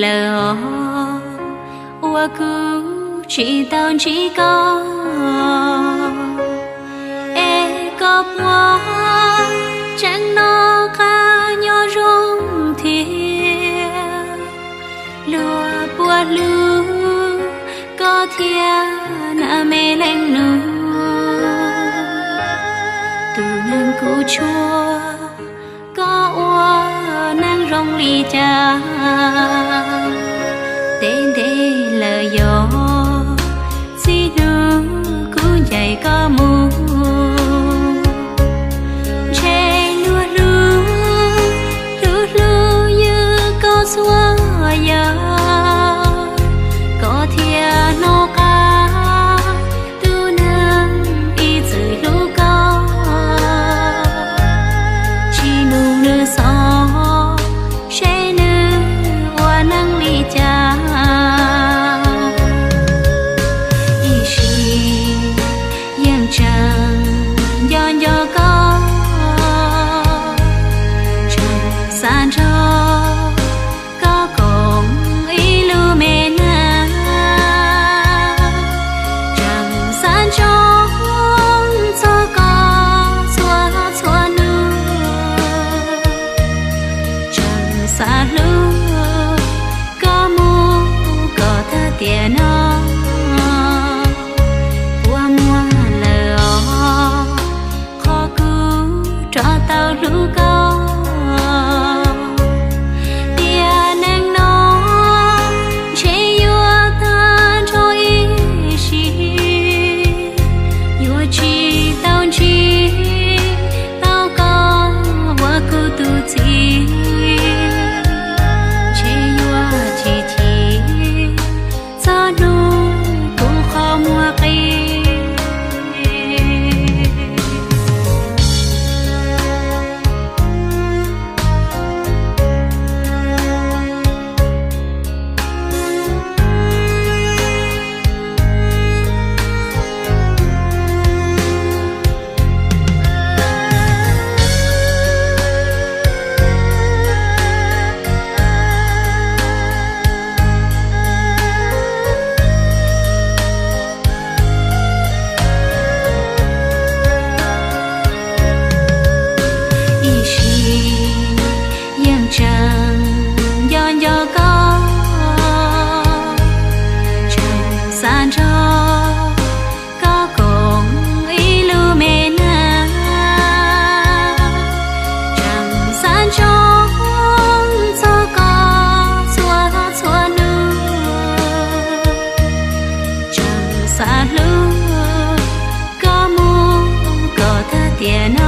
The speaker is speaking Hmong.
lawm os, uas kuv tsis tau ntsib koj, es koj puas tseem noj qab nyob zoo thiab? Luag puas hlub koj thiab na me leej nus? Tus neeg kuv tshuaj, koj ua neej zoo li cas? Ntev ntev lawm yog txij hnub kuv ncaim koj mus, ntshe luag hlub, hlub hlub ywg koj txhua yam, koj thiaj noj qab tus neeg ib txwm hlub koj. Tsis nug nws xov seb nws ua neej li cas, ib sim yeej tseem nco nco koj, tseem xav nrog koj koom ib lub me neej, tseem xav ntsoov txog koj txhua txhua hnub, tseem xav hlub koj mus kom tag tiam no. Kua muag lawm os, qhov kuv rov tau hlub koj, tiam neej no ntshe yuav tag nrho ib sim, yuav tsis tau ntsib tau koj ua kuv tus txiv, ntshe yuav chim chim txog hnub kuv qhov muag qi. Ib sim yeej tseem nco nco koj, tseem xav nrog koj koom ib lub me neej, tseem xav ntsoov txog koj txhua txhua hnub, tseem xav hlub koj mus kom tag tiam no.